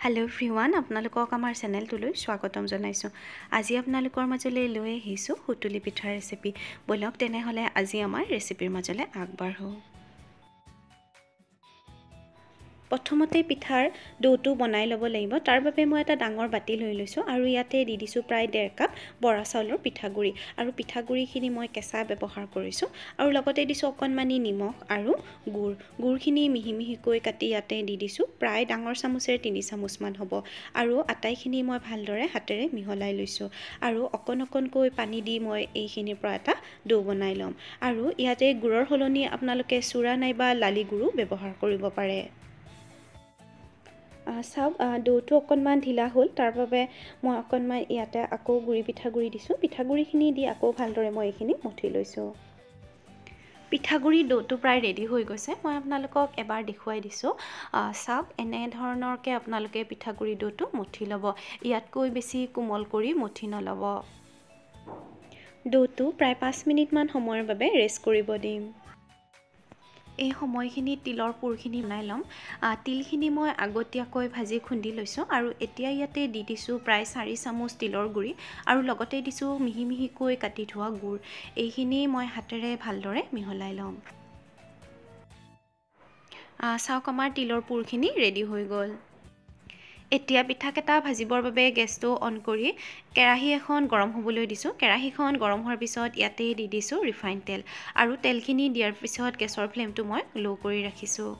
Hello' everyone, আপোনালোকক আমাৰ চেনেলটোলৈ স্বাগতম জনাইছোঁ। আজি আপোনালোকৰ মাজলৈ লৈ আহিছোঁ সুতুলি পিঠাৰ ৰেচিপি। ব'লক তেনেহ'লে আজি আমাৰ ৰেচিপিৰ মাজলৈ আগবাঢ়োঁ। প্ৰথমতে পিঠাৰ ড'টো বনাই ল'ব লাগিব। তাৰ বাবে মই এটা ডাঙৰ বাতি লৈ লৈছোঁ আৰু ইয়াতে দি দিছোঁ প্ৰায় 1.5 কাপ বৰা চাউলৰ পিঠাগুড়ি আৰু পিঠাগুড়িখিনি মই কেঁচা ব্যৱহাৰ কৰিছোঁ আৰু লগতে দিছোঁ অকণমানি নিমখ আৰু গুড়। গুড়খিনি মিহি মিহিকৈ কাটি ইয়াতে দি দিছোঁ, প্ৰায় ডাঙৰ চামুচেৰে 3 চামুচমান হ'ব। আৰু আটাইখিনি মই ভালদৰে হাতেৰে মিহলাই লৈছোঁ আৰু অকণ অকণকৈ পানী দি মই এইখিনিৰ পৰা এটা ডো বনাই ল'ম। আৰু ইয়াতে গুড়ৰ সলনি আপোনালোকে চূড়া নাইবা লালি গুড়ো ব্যৱহাৰ কৰিব পাৰে। চাওক, ড'টো অকণমান ঢিলা হ'ল, তাৰ বাবে মই অকণমান ইয়াতে আকৌ গুড়ি পিঠাগুড়ি দিছোঁ। পিঠাগুড়িখিনি দি আকৌ ভালদৰে মই এইখিনি মঠি লৈছোঁ। পিঠাগুড়ি ড'টো প্ৰায় ৰেডি হৈ গৈছে, মই আপোনালোকক এবাৰ দেখুৱাই দিছোঁ। চাওক, এনেধৰণৰকৈ আপোনালোকে পিঠাগুড়ি ড'টো মঠি ল'ব, ইয়াতকৈ বেছি কোমল কৰি মঠি নল'ব। ড'টো প্ৰায় 5 মিনিটমান সময়ৰ বাবে ৰেষ্ট কৰিব দিম। এই সময়খিনি তিলৰ পুৰখিনি বনাই ল'ম। তিলখিনি মই আগতীয়াকৈ ভাজি খুন্দি লৈছোঁ আৰু এতিয়া ইয়াতে দি দিছোঁ প্ৰায় 4 চামুচ তিলৰ গুড়ি আৰু লগতে দিছোঁ মিহি মিহিকৈ কাটি থোৱা গুড়। এইখিনি মই হাতেৰে ভালদৰে মিহলাই ল'ম। চাওক, আমাৰ তিলৰ পুৰখিনি ৰেডি হৈ গ'ল। এতিয়া পিঠাকেইটা ভাজিবৰ বাবে গেছটো অন কৰি কেৰাহী এখন গৰম হ'বলৈ দিছোঁ। কেৰাহীখন গৰম হোৱাৰ পিছত ইয়াতে দি দিছোঁ ৰিফাইন তেল আৰু তেলখিনি দিয়াৰ পিছত গেছৰ ফ্লেমটো মই ল' কৰি ৰাখিছোঁ।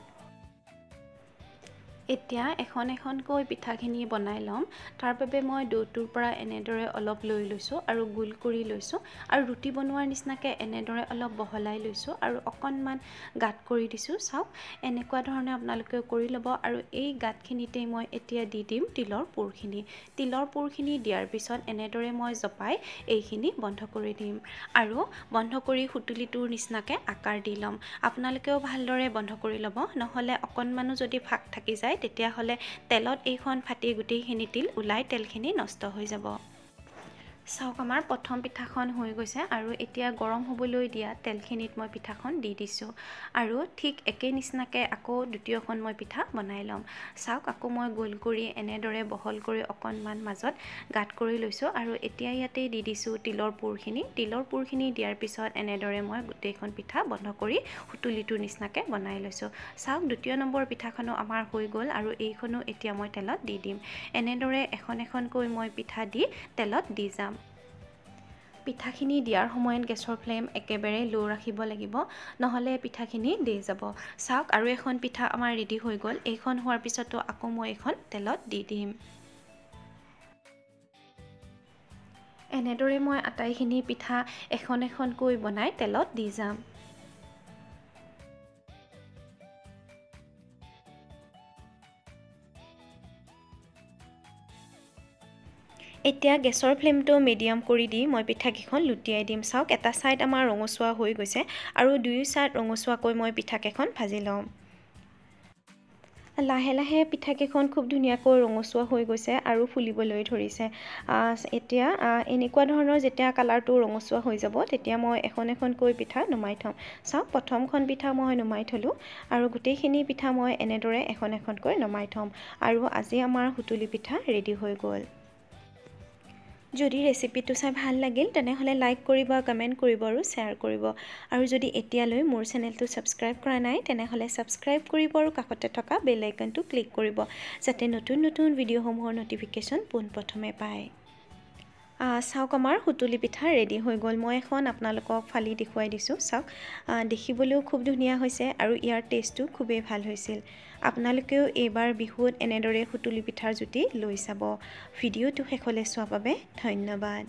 এতিয়া এখন এখনকৈ পিঠাখিনি বনাই ল'ম। তাৰ বাবে মই ড'টোৰ পৰা এনেদৰে অলপ লৈ লৈছোঁ আৰু গোল কৰি লৈছোঁ আৰু ৰুটি বনোৱাৰ নিচিনাকৈ এনেদৰে অলপ বহলাই লৈছোঁ আৰু অকণমান গাঁত কৰি দিছোঁ। চাওক, এনেকুৱা ধৰণে আপোনালোকে কৰি ল'ব। আৰু এই গাঁতখিনিতেই মই এতিয়া দি দিম তিলৰ পুৰখিনি। তিলৰ পুৰখিনি দিয়াৰ পিছত এনেদৰে মই জপাই এইখিনি বন্ধ কৰি দিম আৰু বন্ধ কৰি সুতুলিটোৰ নিচিনাকৈ আকাৰ দি ল'ম। আপোনালোকেও ভালদৰে বন্ধ কৰি ল'ব, নহ'লে অকণমানো যদি ফাঁক থাকি যায় তেতিয়াহ'লে তেলত এইখন ফাটি গোটেইখিনি তিল ওলাই তেলখিনি নষ্ট হৈ যাব। চাওক, আমাৰ প্ৰথম পিঠাখন হৈ গৈছে আৰু এতিয়া গৰম হ'বলৈ দিয়া তেলখিনিত মই পিঠাখন দি দিছোঁ আৰু ঠিক একেই নিচিনাকৈ আকৌ দ্বিতীয়খন মই পিঠা বনাই ল'ম। চাওক, আকৌ মই গোল কৰি এনেদৰে বহল কৰি অকণমান মাজত গাঁত কৰি লৈছোঁ আৰু এতিয়া ইয়াতে দি দিছোঁ তিলৰ পুৰখিনি। তিলৰ পুৰখিনি দিয়াৰ পিছত এনেদৰে মই গোটেইখন পিঠা বন্ধ কৰি সুতুলিটোৰ নিচিনাকৈ বনাই লৈছোঁ। চাওক, দ্বিতীয় নম্বৰ পিঠাখনো আমাৰ হৈ গ'ল আৰু এইখনো এতিয়া মই তেলত দি দিম। এনেদৰে এখন এখনকৈ মই পিঠা দি তেলত দি যাম। পিঠাখিনি দিয়াৰ সময়ত গেছৰ ফ্লেম একেবাৰে ল' ৰাখিব লাগিব, নহ'লে পিঠাখিনি দেই যাব। চাওক, আৰু এখন পিঠা আমাৰ ৰেডি হৈ গ'ল। এইখন হোৱাৰ পিছতো আকৌ মই এইখন তেলত দি দিম। এনেদৰে মই আটাইখিনি পিঠা এখন এখনকৈ বনাই তেলত দি যাম। এতিয়া গেছৰ ফ্লেমটো মিডিয়াম কৰি দি মই পিঠাকেইখন লুটিয়াই দিম। চাওক, এটা ছাইড আমাৰ ৰঙচুৱা হৈ গৈছে আৰু দুয়ো ছাইড ৰঙচুৱাকৈ মই পিঠাকেইখন ভাজি ল'ম। লাহে লাহে পিঠাকেইখন খুব ধুনীয়াকৈ ৰঙচুৱা হৈ গৈছে আৰু ফুলিবলৈ ধৰিছে। এতিয়া এনেকুৱা ধৰণৰ যেতিয়া কালাৰটো ৰঙচুৱা হৈ যাব তেতিয়া মই এখন এখনকৈ পিঠা নমাই থ'ম। চাওক, প্ৰথমখন পিঠা মই নমাই থ'লোঁ আৰু গোটেইখিনি পিঠা মই এনেদৰে এখন এখনকৈ নমাই থ'ম আৰু আজি আমাৰ সুতুলি পিঠা ৰেডি হৈ গ'ল। যদি ৰেচিপিটো চাই ভাল লাগিল তেনেহ'লে লাইক কৰিব, কমেণ্ট কৰিব আৰু শ্বেয়াৰ কৰিব। আৰু যদি এতিয়ালৈ মোৰ চেনেলটো ছাবস্ক্ৰাইব কৰা নাই তেনেহ'লে ছাবস্ক্ৰাইব কৰিব আৰু কাষতে থকা বেল আইকনটো ক্লিক কৰিব, যাতে নতুন নতুন ভিডিঅ'সমূহৰ ন'টিফিকেশ্যন পোনপ্ৰথমে পায়। চাওক, আমাৰ সুতুলি পিঠা ৰেডি হৈ গ'ল। মই এখন আপোনালোকক ফালি দেখুৱাই দিছোঁ। চাওক, দেখিবলৈও খুব ধুনীয়া হৈছে আৰু ইয়াৰ টেষ্টটো খুবেই ভাল হৈছিল। আপোনালোকেও এইবাৰ বিহুত এনেদৰে সুতুলি পিঠাৰ জুতি লৈ চাব। ভিডিঅ'টো শেষলৈ চোৱাৰ বাবে ধন্যবাদ।